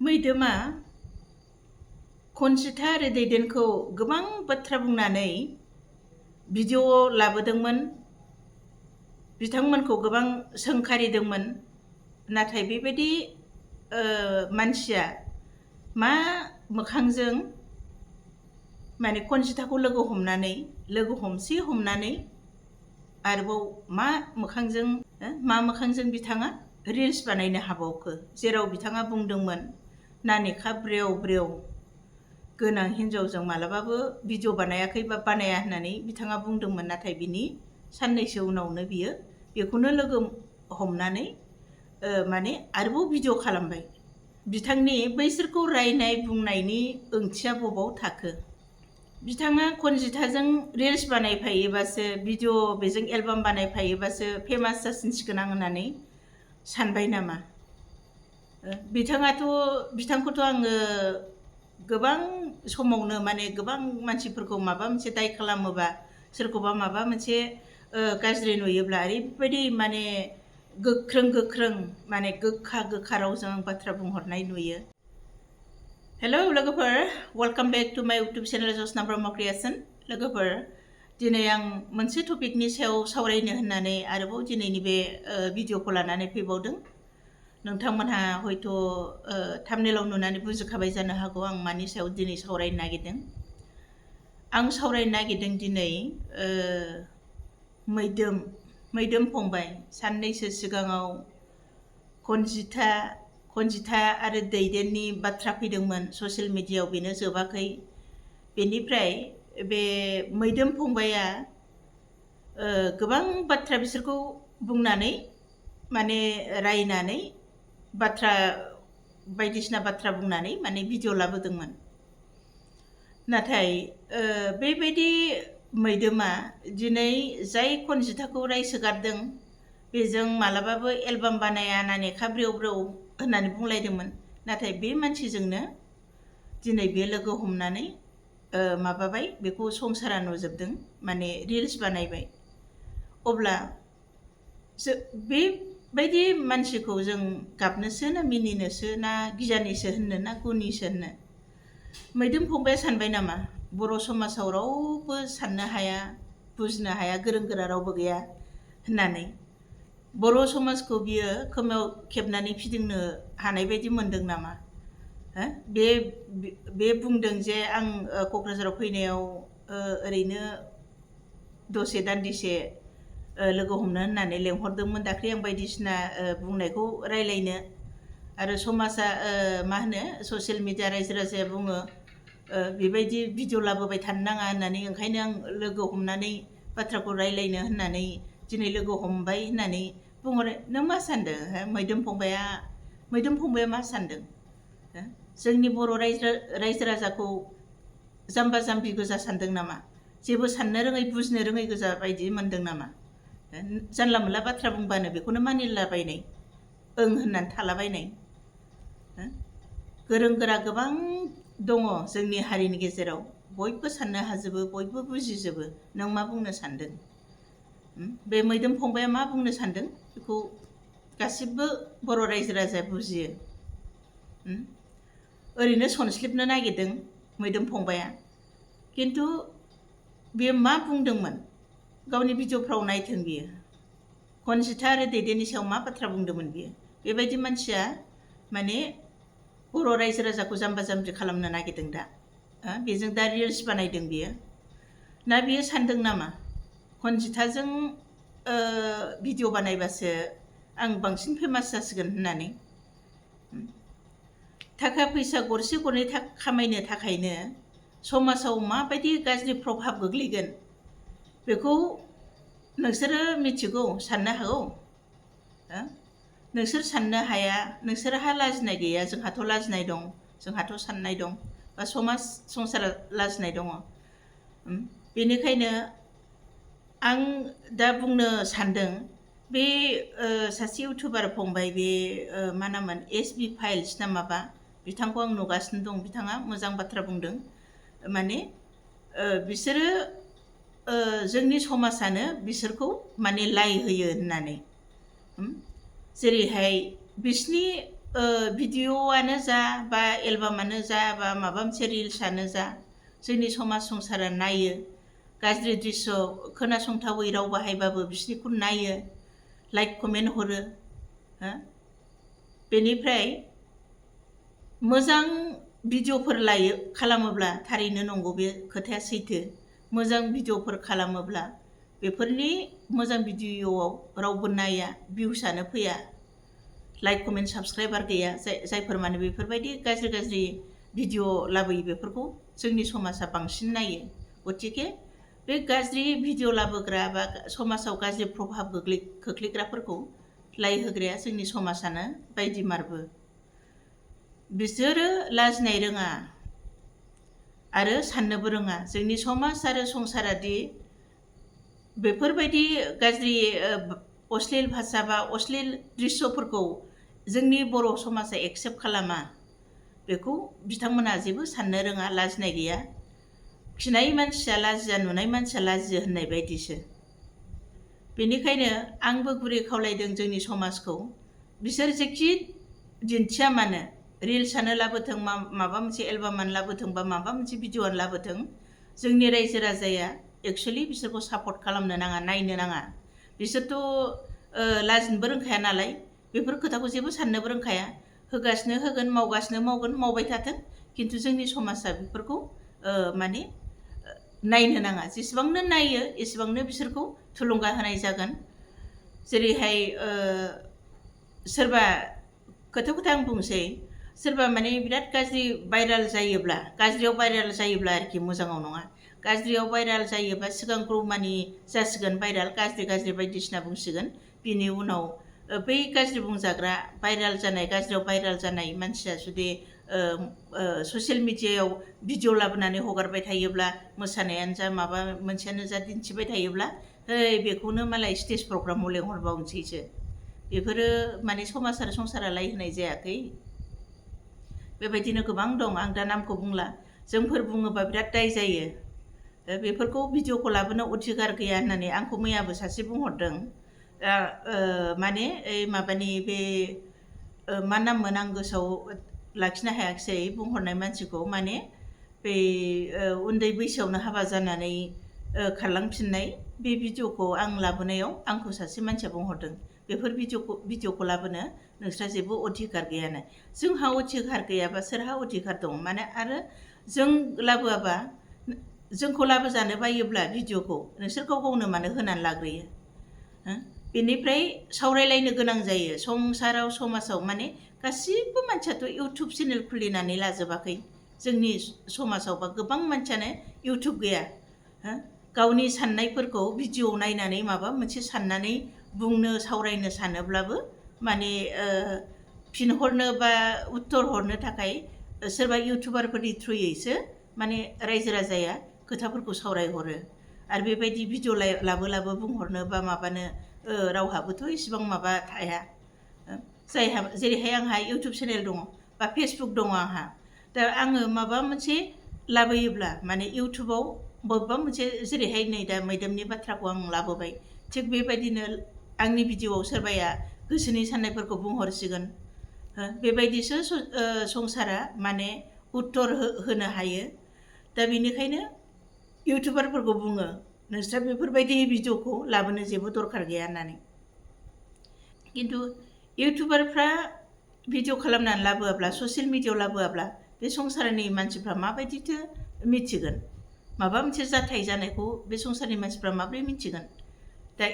मैदोमा खनजिथा आरो दैदेनखौ गोबां बाथ्रा बुंनानै भिडिअ लाबोदोंमोन, बिथांमोनखौ गोबां सोंखारिदोंमोन। नाथाय बेबायदि मानसिया मा मोखांजों माने खनजिथाखौ लोगो हमनानै आरोबाव मा मोखांजों बिथाङा रिल्स बानायनो हाबावखो, जेराव बिथाङा बुंदोंमोन नानेखा ब्रेव ब्रेव गोनां हिनजावजों मालाबाबो भिडिअ बानायाखै बा बानाया होननानै बिथाङा बुंदोंमोन। नाथाय बिनि साननैसो उनावनो बियो बेखौनो लोगो हमनानै माने आरोबाव भिडिअ खालामबाय। बिथांनि बैसोरखौ रायनाय बुंनायनि ओंथिया बबाव थाखो? बिथाङा खनजिथाजों रिल्स बानायफायोबासो, भिडिअ बेजों एलबाम बानायफायोबासो फेमास जासिनसिगोन आं होननानै सानबाय नामा? बिथांखौथ' आङो गोबां समावनो माने गोबां मानसिफोरखौ माबा मोनसे दाय खालामोबा, सोरखौबा माबा मोनसे गाज्रि नुयोब्ला ओरैबायदि माने गोख्रों माने गोखा रावजों आं बाथ्रा बुंहरनाय नुयो। हेलौ लोगोफोर, वेलकाम बेक टु माय इउटुब चेनेल जसना ब्रह्म क्रिएशन। लोगोफोर, दिनै आं मोनसे टपिकनि सायाव सावरायनो होननानै आरोबाव दिनैनि बे भिडिअखौ लानानै फैबावदों। नोंथांमोनहा हयथ' थाम्बनेलाव नुनानै बुजिखाबाय जानो हागौ आं मानि सायाव दिनै सावरायनो नागिरदों। आं सावरायनो नागिरदों दिनै मैदोम फंबाय। साननैसो सिगाङाव खनजिथा आरो दैदेननि बाथ्रा फैदोंमोन ससियेल मिडियायाव, बेनो जोबाखै। बेनिफ्राय बे मैदोम फंबाया गोबां बाथ्रा बिसोरखौ बुंनानै माने रायनानै बायदिसिना बाथ्रा बुंनानै माने भिडिअ लाबोदोंमोन। नाथाय बेबायदि मैदोमा दिनै जाय खनजिथाखौ रायसोगारदों बेजों मालाबाबो एलबाम बानाया, नानेखा ब्रेव ब्रेव होननानै बुंलायदोंमोन। नाथाय बे मानसिजोंनो दिनै बे लोगो हमनानै माबाबाय, बेखौ संसारा नुजोबदों, माने रिल्स बानायबाय। अब्ला बेबायदि मानसिखौ जों गाबनोसो ना मिनिनोसो ना गियानिसो होननो ना गुनिसो होननो? मैदोम फंबाया सानबाय नामा बर' समाजाव रावबो साननो हाया, बुजिनो हाया, गोरों गोरा रावबो गैया होननानै? बर' समाजखौ बियो खोमायाव खेबनानै फिदिंनो हानाय बायदि मोनदों नामा? बे बुंदों जे आं क'क्राझाराव फैनायाव ओरैनो दसे दान्दिसे लोगो हमनो होननानै लेंहरदोंमोन दाख्लै आं बायदिसिना बुंनायखौ रायलायनो। आरो समाजा ससियेल मिडिया रायजो राजाया बुङो बेबायदि भिडिअ लाबोबाय थानो नाङा होननानै, ओंखायनो आं लोगो हमनानै बाथ्राखौ रायलायनो होननानै दिनै लोगो हमबाय होननानै बुंहरो। नों मा सानदों? मैदोम फंबाया मा सानदों? जोंनि बर' रायजो राजाखौ जाम्बा जाम्बि गोजा सानदों नामा? जेबो साननो रोङै, बुजिनो रोङै गोजा बायदि मोनदों नामा? जानला मोनला बाथ्रा बुंबानो बेखौनो मानिलाबायनाय, ओं होननानै थालाबायनाय। गोरों गोरा गोबां दङ जोंनि हारिनि गेजेराव, बयबो साननो हाजोबो, बयबो बुजिजोबो। नों मा बुंनो सानदों? बे मैदोम फंबाया मा बुंनो सानदों बेखौ गासिबो बर' रायजो राजाया बुजियो। ओरैनो सनस्लिबनो नागिरदों मैदोम फंबाया, खिन्थु बेयो मा बुंदोंमोन गावनि भिडिअफ्राव नायथों बियो। खनजिथा आरो दैदेननि सायाव मा बाथ्रा बुंदोंमोन बियो? बेबायदि मानसिया माने बर' रायजो राजाखौ जाम्बा जाम्बि खालामनो नागिरदों दा। बेजों दा रिल्स बानायदों बियो। ना बियो सानदों नामा खनजिथाजों भिडिअ बानायबासो आं बांसिन फेमास जासिगोन होननानै? थाखा फैसा गरसे गरनै खामायनो थाखायनो समाजाव माबायदि गाज्रि प्रभाब गोग्लैगोन बेखौ नोंसोरो मिथिगौ, साननो हागौ। नोंसोर साननो हाया, नोंसोरहा लाजिनाय गैया, जोंहाथ' लाजिनाय दं, जोंहाथ' साननाय दं, बा समाज संसारा लाजिनाय दङ। बेनिखायनो आं दा बुंनो सानदों, बे सासे इउटुबार फंबाय, बे मा नाममोन, SB फाइल्स ना माबा, बिथांखौ आं नुगासिनो दं। बिथाङा मोजां बाथ्रा बुंदों, माने बिसोरो जोंनि समाजानो बिसोरखौ माने लाइ होयो होननानै। जेरैहाय बिसिनि भिडिअ'आनो जा बा एलबामानो जा बा माबा मोनसे रिल्सआनो जा जोंनि समाज संसारा नायो गाज्रि दृश्य खोनासंथावै राव बाहायबाबो बिसोरनिखौ नायो लाइक कमेन्ट हरो बेनिफ्राय मोजां भिडिअ'फोर खालामोब्ला थारैनो नंगौ बे खोथाया सैथो मोजां भिडिअ'फोर खालामोब्ला बेफोरनि मोजां भिडिअ'आव रावबो नाया भिउसआनो फैया लाइक कमेन्ट साबस्क्राइबार गैया जायफोर माने बेफोरबायदि गाज्रि भिडिअ' लाबोयो बेफोरखौ जोंनि समाजा बांसिन नायो गतिके बे गाज्रि भिडिअ' लाबोग्रा बा समाजाव गाज्रि प्रभाब खोख्लैग्राफोरखौ लाइ होग्राया जोंनि समाजानो बायदि मारबो बिसोरो लाजिनाय रोङा आरो साननोबो रोङा जोंनि समाज आरो संसारादि बेफोरबायदि गाज्रि अश्लील भाषा बा अश्लील दृश्यफोरखौ जोंनि बर' समाजा एक्सेप्ट खालामा बेखौ बिथांमोना जेबो साननो रोङा लाजिनाय गैया खिनाय मानसिया लाजिया नुनाय मानसिया लाजियो होननाय बायदिसो बेनिखायनो आंबो गुरै खावलायदों जोंनि समाजखौ बिसोर जेखि दिन्थिया मानो रिल्सआनो लाबोथों माबा मोनसे एलबामानो लाबोथों बा माबा मोनसे भिडिअ'आनो लाबोथों जोंनि रायजो राजाया एक्सुवेलि बिसोरखौ सापर्ट खालामनो नाङा नायनो नाङा बिसोरथ' लाजिनोबो रोंखाया नालाय बेफोर खोथाखौ जेबो साननोबो रोंखाया होगासिनो होगोन मावगासिनो मावगोन मावबाय थाथों खिन्थु जोंनि समाजा बेफोरखौ माने नायनो नाङा जेसेबांनो नायो एसेबांनो बिसोरखौ थुलुंगा होनाय जागोन जेरैहाय सोरबा खोथाखौ आं बुंसै सोरबा माने बिराद गाज्रि भाइराल जायोब्ला गाज्रियाव भाइराल जायोब्ला आरोखि मोजाङाव नङा गाज्रियाव भाइराल जायोबा सिगांग्रो मानि जासिगोन भाइराल गाज्रि बायदिसिना बुंसिगोन बिनि उनाव बै गाज्रि बुंजाग्रा भाइराल जानाय गाज्रियाव भाइराल जानाय मानसिया जुदि ससियेल मिडियायाव भिडिअ' लाबोनानै हगारबाय थायोब्ला मोसानायानो जा माबा मोनसेयानो जा दिन्थिबाय थायोब्ला बेखौनो मालाय स्टेज प्रग्रामाव लेंहरबावनोसैसो बेफोरो माने समाज आरो संसारालाय होनाय जायाखै बेबायदिनो गोबां दं आं दा नामखौ बुंला जोंफोर बुङोबा बिराद दाय जायो बेफोरखौ भिडिअ'खौ लाबोनो अधिकार गैया होननानै आंखौ मैयाबो सासे बुंहरदों माने माबानि बे मा नाममोन आं गोसोआव लाखिनो हायाखिसै बुंहरनाय मानसिखौ माने बे उन्दै बैसोआवनो हाबा जानानै खारलांफिननाय बे भिडिअ'खौ आं लाबोनायाव आंखौ सासे मानसिया बुंहरदों बेफोर भिडिअ'खौ लाबोनो नोंस्रा जेबो अधिकार गैयानो जोंहा अधिकार गैयाबा सोरहा अधिकार दं माने आरो जों लाबोआबा जोंखौ लाबोजानो बायोब्ला भिडिअ'खौ नोंसोर गाव गावनो मानो होनानै लाग्रोयो बेनिफ्राय सावरायलायनो गोनां जायो संसाराव समाजाव माने गासिबो मानसियाथ' इउटुब चेनेल खुलिनानै लाजोबाखै जोंनि समाजाव बा गोबां मानसियानो इउटुब गैया गावनि साननायफोरखौ भिडिअ' नायनानै माबा मोनसे साननानै बुंनो सावरायनो सानोब्लाबो माने फिनहरनो बा उत्तर हरनो थाखाय सोरबा इउटुबारफोरनि थ्रुयैसो माने रायजो राजाया खोथाफोरखौ सावरायहरो आरो बेबायदि भिडिअ' लाबो बुंहरनो बा माबानो रावहाबोथ' इसिबां माबा थाया जायहा जेरैहाय आंहा इउटुब चेनेल दङ बा फेसबुक दङ आंहा दा आङो माबा मोनसे लाबोयोब्ला माने इउटुबाव बबेबा मोनसे जेरैहाय नै दा मैदोमनि बाथ्राखौ आं लाबोबाय थिग बेबायदिनो आंनि भिडिअ'आव सोरबाया गोसोनि साननायफोरखौ बुंहरसिगोन बेबायदिसो संसारा माने उत्तर होनो हायो दा बेनिखायनो इउटुबारफोरखौ बुङो नोंस्रा बेफोरबायदि भिडिअ'खौ लाबोनो जेबो दरखार गैया होननानै खिन्थु इउटुबारफ्रा भिडिअ' खालामनानै लाबोआब्ला ससियेल मिडियायाव लाबोआब्ला बे संसारनि मानसिफ्रा माबायदिथो मिथिगोन माबा मोनसे जाथाय जानायखौ बे संसारनि मानसिफ्रा माबोरै मिथिगोन दा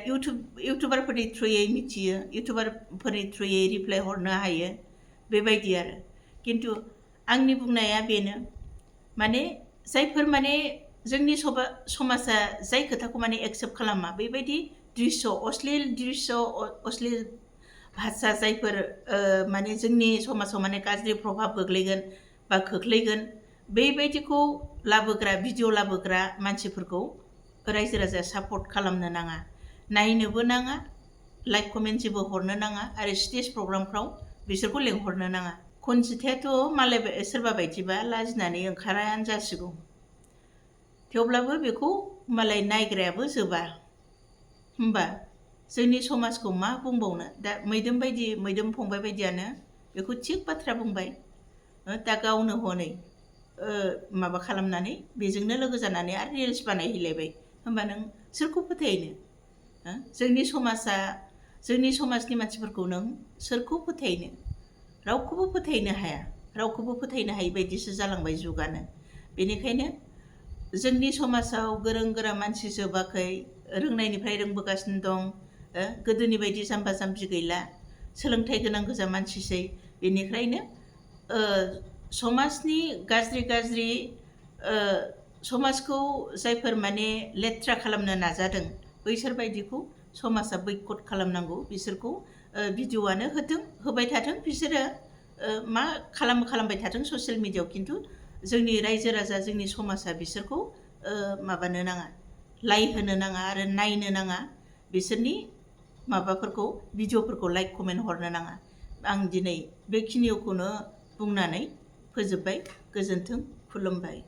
इउटुबारफोरनि थ्रुयै मिथियो इउटुबारफोरनि थ्रुयै रिप्लाय हरनो हायो बेबायदि आरो खिन्थु आंनि बुंनाया बेनो माने जायफोर माने जोंनि समाजा जाय खोथाखौ माने एक्सेप्ट खालामा बेबायदि दृश्य अश्लील भाषा जायफोर माने जोंनि समाजाव माने गाज्रि प्रभाब गोग्लैगोन बा खोख्लैगोन बेबायदिखौ लाबोग्रा भिडिअ' लाबोग्रा मानसिफोरखौ रायजो राजाया सापर्ट खालामनो नाङा नायनोबो नाङा लाइक कमेन्ट जेबो हरनो नाङा आरो स्टेज प्रग्रामफ्राव बिसोरखौ लेंहरनो नाङा खनजिथायाथ' मालाय सोरबा बायदिबा लाजिनानै ओंखारायानो जासिगौ थेवब्लाबो बेखौ मालाय नायग्रायाबो जोबा होमबा जोंनि समाजखौ मा बुंबावनो दा मैदोम फंबाय बायदियानो बेखौ थिग बाथ्रा बुंबाय। दा गावनो हनै माबा खालामनानै बेजोंनो लोगो जानानै आरो रिल्स बानायहैलायबाय। होमबा नों सोरखौ फोथायनो? जोंनि समाजनि मानसिफोरखौ नों सोरखौ फोथायनो? रावखौबो फोथायनो हाया। रावखौबो फोथायनो हायि बायदिसो जालांबाय जुगानो। बेनिखायनो जोंनि समाजाव गोरों गोरा मानसि जोबाखै, रोंनायनिफ्राय रोंबोगासिनो दं। गोदोनि बायदि जाम्बा जाम्बि गैला, सोलोंथाइ गोनां गोजा मानसिसै। बेनिखायनो समाजनि गाज्रि समाजखौ जायफोर माने लेथ्रा खालामनो नाजादों, बैसोर बायदिखौ समाजा बैकट खालामनांगौ। बिसोरखौ भिडिअ'आनो होबाय थाथों, बिसोरो मा खालामबाय थाथों ससियेल मिडियाआव। खिन्थु जोंनि रायजो राजा, जोंनि समाजा बिसोरखौ माबानो नाङा, लाइक होनो नाङा आरो नायनो नाङा। बिसोरनि माबाफोरखौ, भिडिअ'फोरखौ लाइक कमेन्ट हरनो नाङा। आं दिनै बेखिनिखौनो बुंनानै फोजोबबाय। गोजोन्थों, खुलुमबाय।